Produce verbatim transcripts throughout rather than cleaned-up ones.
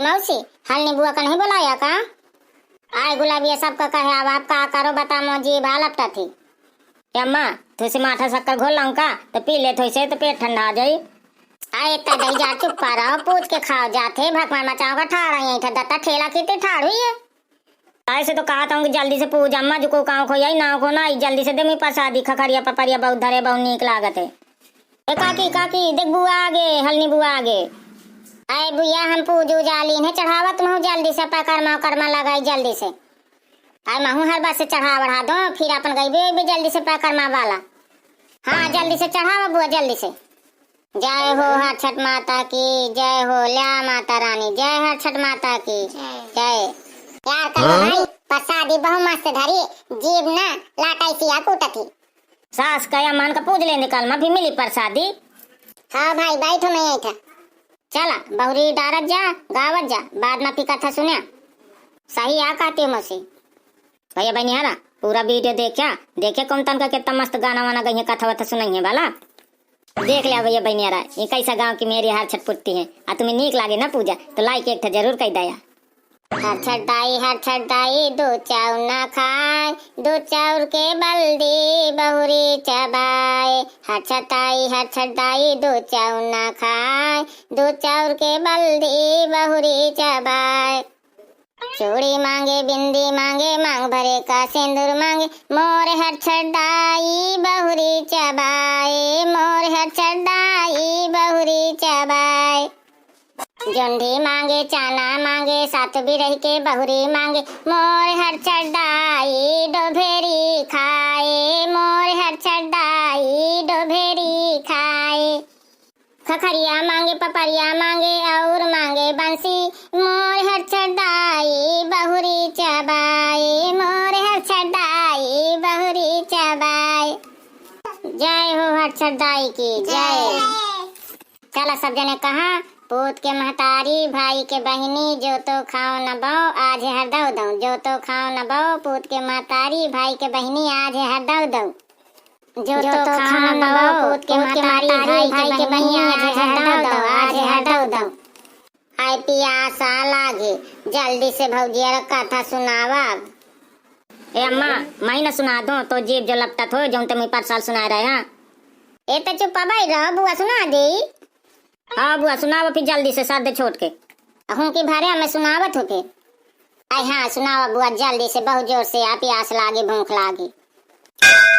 मौसी, हलनी बुआ का नहीं बोलाया का? आए गुलाबिया सबका कहे, अब आप का करो बता, मो जीभ लपटत ही। ए अम्मा, थोइसे माठा शक्कर घोल लाऊं का? तो पी ले थोइसे, तो पेट ठंडा आ जाई। आए त दई जा, चुप्पा रहो, पूज के खाओ जाथे, भकमान मचाओ का ठाड़ आई था, दत्ता ठेला की ते ठाड़ हुई है। ऐसे तो कहा था कि जल्दी से पूज अम्मा, जो को काव को यही नाव को ना, जल्दी से दे मुई प्रसादी, खखरिया पपरिया बहुत धरे, बहुत नीक लागत है। ए काकी, काकी, देख बुआ आगे, हलनी बुआ आगे। अरे बुआ, हम पूजू जाली ने चढ़ावत महू जल्दी से पैकरमा करमा लगाई जल्दी से। अरे महू हर बात से चढ़ा बढ़ा दो, फिर अपन गई भी, भी जल्दी से पैकरमा वाला। हाँ, जल्दी से चढ़ावा बुआ, जल्दी से। जय हो हर छठ माता की, जय हो ल्या माता रानी, जय हर छठ माता की, जय। जय। यार कल हाँ? भाई, प्रसादी बहु मस्त धरी, जीभ ना लाटाई सिया कूटत ही। सास कया मान का पूज लेने काल मा भी मिली प्रसादी। हाँ भाई, बैठो मैं यही था। चला, बहुरी डारत जा, गावत जा, बाद मा फिर कथा सुन्या। सही आ कहती हो मौसी। भैया बहनियारा, पूरा video देख्या, देख्या कौन तन का कितना मस्त गाना वाना गई है, कथा वथा सुनाई है वाला। देख लिया भैया बहनियारा, ये कैसा गाँव की मेरी हर छठ पुट्टी है। आ तुम्हें नीक लागे ना पूजा, तो like एक ठा जरूर कर दया। हर छठ दाई, हर छठ दाई, दो चाउर ना खाए, दो चाउर के बल्दी बहुरी चबाए। हर छठ दाई, हर छठ दाई, दो चाउर ना खाए, दो चाउर के बल्दी बहुरी चबाए। चूड़ी मांगे, बिंदी मांगे, मांग भरे का सिंदूर मांगे, मोर हर छठ दाई बहुरी चबाए, मोर हर छठ दाई बहुरी चबाए। जोंधी मांगे, चाना मांगे, सात बिरह के बहुरी मांगे, मोर हर छठ दाई डोभेरी खाए, मोर हर छठ दाई डोभेरी खाए। खखरिया मांगे, पपरिया मांगे, और मांगे बंसी, मोर हर छठ दाई बहुरी चबाए, मोर हर छठ दाई बहुरी चबाए। जय हो हर छठ दाई की जय। चला सब जने कहा, पूत के महतारी, भाई के बहिनी, जो तो खाओ न बो, आज हर दऊ दऊ, जो तो खाओ न बो, पूत के महतारी, भाई के बहिनी, आज हर दऊ दऊ। जो तो खाओ न बो, पूत के महतारी, भाई के बहिनी, आज हर दऊ दऊ, आज हर दऊ दऊ। हाय पियासा लागे, जल्दी से भौजिया रे कथा सुनावा। ए अम्मा, मैं न सुना दो, तो जीभ जो लपटत हो, जो तुम परसाल सुनाए रहे हैं। ए तो चुप भाई रहो, बुआ सुना दे। हाँ बुआ, सुनावा फिर जल्दी से, साथ दे छोट के। अहूँ की भारे हमें सुनावत हो के। आई हाँ, सुनावा बुआ जल्दी से, बहुत जोर से, आ प्यास लागी, भूख लागी।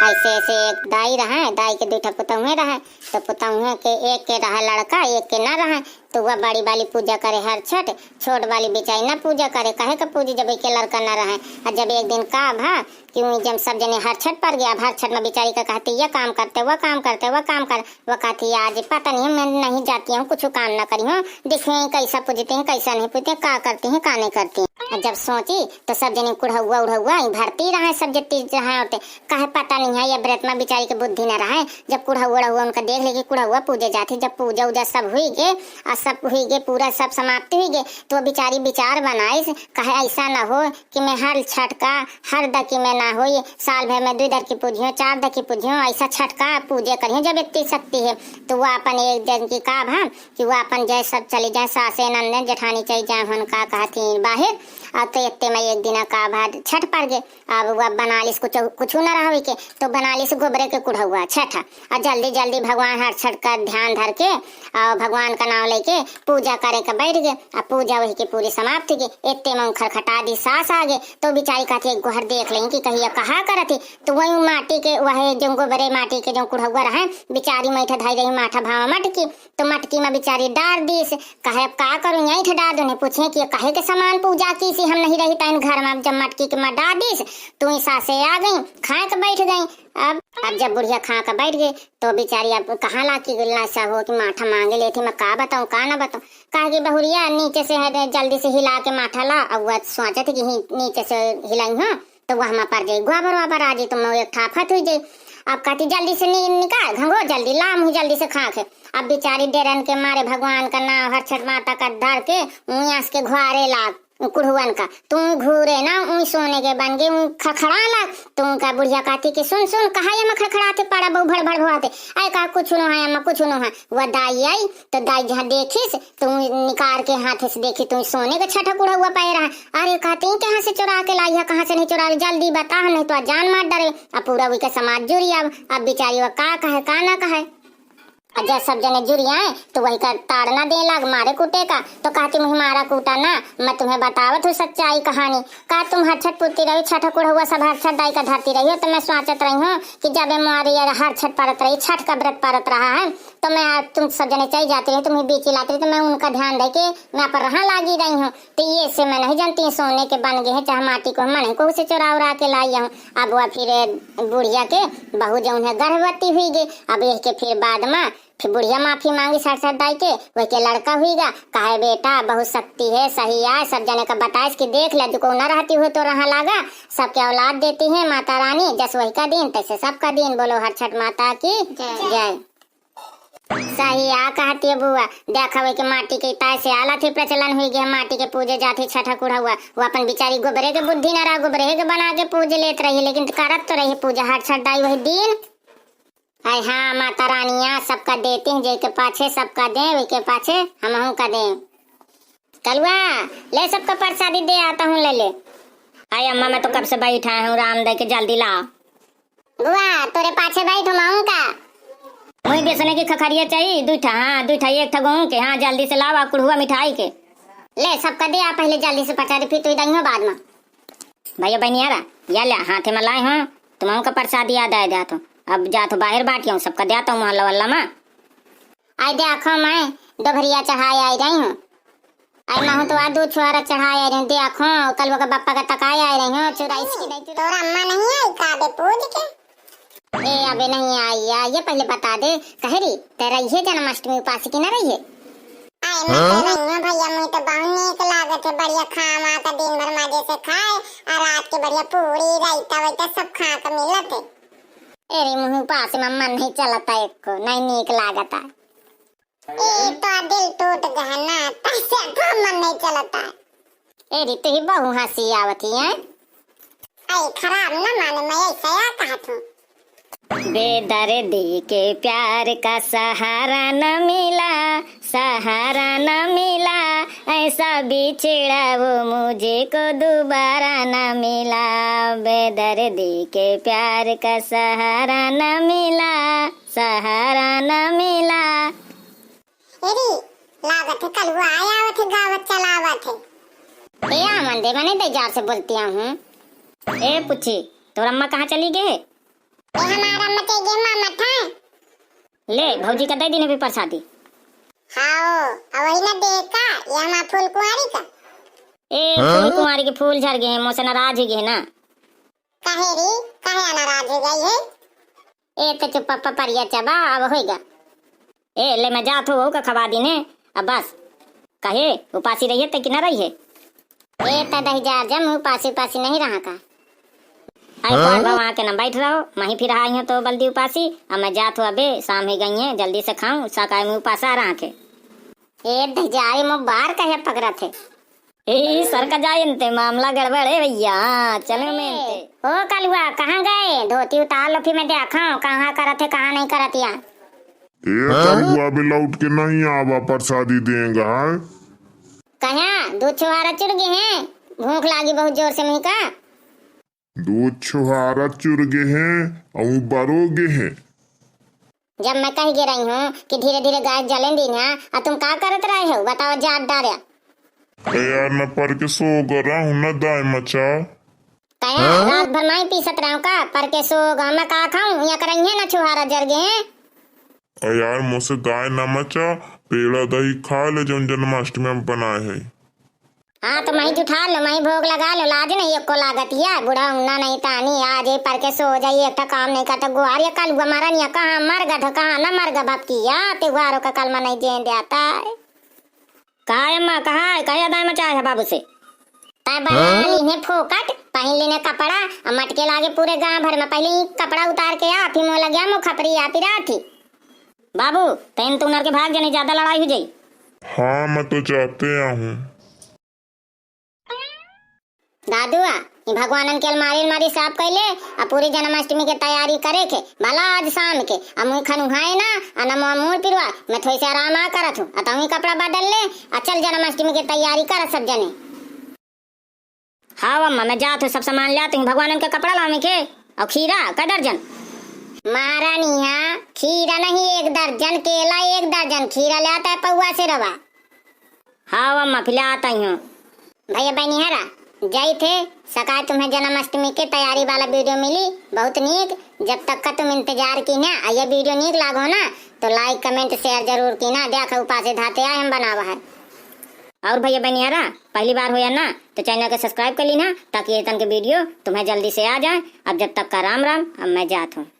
ऐसे ऐसे एक दाई रहे, दाई के दुइ ठा पुतौहे रहे, तो पुतौहे के एक के रहे लड़का, एक के ना रहे, तो वह बड़ी वाली पूजा करे हर छठ, छोट वाली बेचारी ना पूजा करे, कहे के पूजी जब एक लड़का ना रहे। और जब एक दिन का भा कि उई जब सब जने हर छठ पर गया, अब हर छठ में बेचारी का कहती, यह काम करते, वह काम करते, वह काम कर, वो कहती, "आज पता नहीं, मैं नहीं जाती हूँ, कुछ काम ना करी हूँ, देखिए कैसा पूजते हैं, कैसा नहीं पूजते हैं, का करती हैं, का नहीं करती हैं।" और जब सोची तो सब जने कुढ़ौआ उढ़ौआ ही भरती रहे, सब जितनी रहे होते, कहे पता नहीं है, ये व्रत में बेचारी के बुद्धि न रहे। जब कुढ़ौआ उढ़ौआ उनका देख ले कि कुढ़ौआ पूजे जाती, जब पूजा उजा सब हुई गे और सब हुई गे, पूरा सब समाप्त हुई गे, तो बेचारी विचार बनाइस, कहे ऐसा न हो कि मैं हर छठ का हर दकी में ना होई, साल भर में दुई दकी पूजियो, चार दकी पूजियो, ऐसा छठ का पूजे करियो जब इतनी शक्ति है। तो वह अपन एक दिन की का भा कि वह अपन जय सब चली जाए, सासे नंदन जेठानी चली जाए, हन का कहती बाहर। अब तो इतने में एक दिन का भा छठ पर गए, अब वह बना लिस कुछ, कुछ न रहा के, तो बना लिस गोबरे के कुढ़ौआ छठ। और जल्दी जल्दी भगवान हर छठ का ध्यान धर के और भगवान का नाम लेके पूजा करे के बैठ गए। अब पूजा वही के पूरी समाप्त गई। इतने में खरखटा दी सास आ गए, तो बेचारी कहती है, "एक गोहर देख लें कि कहिया कहा करत है।" तो वही माटी के, वह जो गोबरे माटी के जो कुढ़ौआ रहे, बेचारी मैठा धाई रही माठा भावा मटकी, तो मटकी में बेचारी डार दीस। कहे, "अब का करूँ, यहीं ठे डार दूँ।" पूछे कि, "ये कहे के समान पूजा की सी हम नहीं रही तैन घर में?" जब मटकी के में डार दीस, तो वही सासे आ गई, खाए के बैठ गई। अब, अब जब बुढ़िया खा के बैठ गई, तो बेचारी अब कहाँ लाग कि गुल्ला सा हो कि माठा मांगे लेती, मैं का बताऊँ, का ना बताऊँ। कहा कि बहुरिया नीचे से है, जल्दी से हिला के माठा ला। अब वह सोचत कि ही-, नीचे से हिलाई हूँ, तो वह मा पर जाई, गोबर वाबर आ जाई, तो मैं एक ठाफत हुई जाई। अब कहती, "जल्दी से नि-, निकाल घंघो, जल्दी ला, मुँह जल्दी से खा के।" अब बेचारी डेरन के मारे भगवान का नाम हर छठ माता का धर के उयास के घुआरे लाग। कुढ़ुअन का। तू घूरे ना, ऊ सोने के बन गए, ऊ खड़खड़ा लग। तू का बुढ़िया कहती कि सुन, सुन, कहा ये में खड़खड़ाते पड़ा, बहु भड़ भड़ भड़ाते। आए कहा, कुछ नो है, अम्मा, कुछ नो है। वह दाई आई, तो दाई जहाँ देखिस, तू निकार के हाथ से देखी, तू सोने के छठा कुढ़उआ पाए रहा। अरे कहती, कहाँ से चुरा के लाई है, कहाँ से नहीं चुरा ली, जल्दी बता, हम नहीं तो आज जान मार डरे। अब पूरा वही का समाज जुरी, अब, अब बेचारी वह का कहे, का ना कहे। और जब सब जने जुरियाए, तो वही का ताड़ना दे लाग, मारे कूटे का। तो कहती, "मुझे मारा कूटा ना, मैं तुम्हें बतावत हूँ सच्चाई कहानी। का तुम हर छठ पुरती रही, छठ कुढ़उआ सब हर छठ दाई का धरती रही हो, तो मैं सोचत रही हूँ कि जब ये मारी हर छठ परत रही, छठ का व्रत परत रहा है, तो मैं आज तुम सब जने चली जाती रही, तुम्हें बीच लाती रही, तो मैं उनका ध्यान दे के मैं पर रहा लागी रही हूँ।" तो ये से मैं नहीं जानती, सोने के बन गए हैं, चाहे माटी को, हम नहीं कहूँ से चुरा उरा के लाई हूँ। अब वह फिर बुढ़िया के बहू जो उन्हें गर्भवती हुई गई, अब यह के फिर बाद में फिर बुढ़िया माफी मांगी सरसत दाई के, वह के लड़का हुई गा, कहे, "बेटा, बहुत शक्ति है, सही आए, सब जने का बताइस कि देख ले, जो को न रहती हुई तो रहा लागा, सबके औलाद देती है माता रानी, जस वही का दिन, तैसे सबका दिन।" बोलो हर छठ माता की जय। जय। सही आ कहती है बुआ, देखा वही के माटी के ताय से आला थी प्रचलन हुई गया, माटी के पूजे जाती छठा कुढ़उआ, वो अपन बेचारी गोबरे के बुद्धि न रहा, गोबरे के बना के पूज लेत रही, लेकिन करत तो रही पूजा हर छठ दाई वही दिन। अरे हाँ, माता रानिया सबका देती हैं, जेके पाछे सबका दे, वही के पाछे हमहू का दे। कलुआ, ले सबका प्रसादी दे आता हूँ, ले ले। अरे अम्मा, मैं तो कब से बैठा हूँ, राम दे के जल्दी ला। बुआ, तोरे पाछे बैठ हूँ, माऊँ का। वही बेसने की खखरिया चाहिए, दुई ठा, हाँ, दुई ठा, एक ठा गेहूं के, हाँ, जल्दी से लावा, कुढ़ुआ मिठाई के। ले, सबका दे आ पहले जल्दी से प्रसादी, फिर तू दइहो बाद में। भैया बहनियारा, या ले, हाथे में लाए हूँ, तुमहू का प्रसाद याद आए जात हो। अब जात हो बाहर बाटियों, सबका देता हूँ मोहल्ला वल्ला में। आई देखो, मैं डोभरिया चढ़ाए आई रही हूँ। आई महू तो आ दूध छुहारा चढ़ाए आई रही हूँ, देखो, कलुआ का बप्पा का तकाए आई रही हूँ, चुराइस की नहीं चुराइस। तोरा अम्मा नहीं आई का बे पूज के? ए, अबे नहीं आई, आ, ये पहले बता दे, कहे री, ते रहिए जन्माष्टमी उपास की ना रहिए? आए मैं तो रही हूँ भैया, मुझे तो बहुत नीक लागत है, बढ़िया खावा का दिन भर मजे से खाए, और रात के बढ़िया पूरी, रायता वायता सब खा के मिलत है। ए रे, मुँह उपास में मन नहीं चलता एको, नहीं नीक लागता। ई तो दिल टूट गहना, तैसे तो मन नहीं चलता। ए री, तुही बहु हँसी आवत ही, हैं? आई खराब न माने, मैं ऐसा या कहत हूँ। बेदर्दी के प्यार का सहारा न मिला, सहारा न मिला, ऐसा बिछड़ा वो मुझे को दोबारा न मिला। बेदर्दी के प्यार का सहारा न मिला, सहारा न मिला। ए री, लागत है कलुआ आया आवत है, गावत चलावत है। ए आमन दे, मने दे जार से बोलती हूँ। ए पुच्छी, तोर अम्मा कहाँ चली गए? ए हमार अम्मा ते गे मामा था। ले, भौजी का दे दीने भी प्रसादी। हाओ, अब वही ना दे का, ये हमार फूल कुंवारी का। ए, फूल कुंवारी के फूल झर गए हैं, मोसे नाराज हो गए हैं ना। काहे रे, काहे नाराज हो गई है? ए, ते चुप, पप्पा परिया चबा, अब होइगा। ए, ले मैं जात हो, वहू का खवा दीने, अब बस। कहे, उपासी रहिए ते कि न रहिए? ए, ते दही जार जम, उपासी, उपासी नहीं रहा का? आई हाँ? पर भवा के न बैठ रहो, मही फिर आई हो तो बल्दी उपासी, अब मैं जात हो अबे, शाम ही गई है, जल्दी से खाऊं, सकाय में उपासा रहा के। ए, दही जाए, मो बार कहे पकड़त है। ए, सरका जाए इनते, मामला गड़बड़ है भैया, चलो मैं इनते। ओ कलुआ, कहाँ गए? धोती उतार लो, फिर मैं देखाऊं, कहाँ करत है, कहाँ नहीं करत या। ए कलुआ, अबे लौट के नहीं आवा, प्रसादी देंगा, हाँ? कहाँ? दूध छुहारा चुर गए हैं, भूख लागी बहुत जोर से मुँह का। दूध छुहारा चुर गए हैं, अउ बरो गए हैं। जब मैं कह गे रही हूँ कि धीरे धीरे गैस जलें दीन है, आ तुम का करत रहे हो? बताओ, जात डार्या। ए यार, मैं पर के सो ग रहा हूँ ना दाई मचा। कया, हाँ? रात भर मैं पीसत रहा हूँ का? पर के सो ग, मैं का खाऊं? या करइहे ना छुहारा जर गए हैं। ए यार, मोसे दाई ना मचा, पेड़ा दही खा ले जौन जन्माष्टमी में बनाए है। हाँ, तो मही जुठा लो, मही भोग लगा लो, लाज नहीं एको लागत या, बूढ़ा उन्ना नहीं तानी, आज ये पर के सो जाई, एक ठा काम नहीं करता, गुहार ये कलुआ मरन या, कहाँ मर गध, कहाँ न मर ग भपकी या, त्योहारों का कलमा नहीं जेन देता है। काय अम्मा, कहाँ है, कहे अदाय मचाए है बाबू से? तै बना हाँ? लीने फोकट, पहन लीने कपड़ा, आ मटके लागे पूरे गांव भर में, पहले ही कपड़ा उतार के आ, फिर मुँह लग गया, मुँह खपरी आ, पिरात ही। बाबू, तैन तू नर के भाग जाने, ज्यादा लड़ाई हो जाई। हाँ, मैं तो जाते हूँ। दादुआ, ई भगवानन के अलमारी, अलमारी साफ कइले, आ पूरी जन्माष्टमी के तैयारी करे के, भला आज शाम के, आ मुँह खनुहाए ना, आ ना मुँह, मुँह पिरवा, मैं थोड़ी से आराम आ करत हूँ, आ तहुँ कपड़ा बदल ले, आ चल जन्माष्टमी के तैयारी कर सब जने। हाँ अम्मा, मैं जात हूँ, सब सामान ले आती हूँ, भगवानन के कपड़ा लावे के, और खीरा कै दर्जन। महारानी, हाँ, खीरा नहीं, एक दर्जन, केला एक दर्जन, खीरा ले आता है पौवा से रवा। हाँ अम्मा, फिर ले आता ही हूँ। भैया बहनिहरा, जाई थे, सकाय तुम्हें जन्माष्टमी के तैयारी वाला video मिली, बहुत नीक। जब तक का तुम इंतजार कीन्हा, आ ये video नीक लागो ना, तो like, comment, share जरूर कीन्हा। देखो उपासे धाते आए हम बनावा है। और भैया बहनिहरा, पहली बार होया ना, तो channel के subscribe कर लीन्हा, ताकि ये तन के video तुम्हें जल्दी से आ जाए। अब जब तक का राम राम, अब मैं जात हूँ।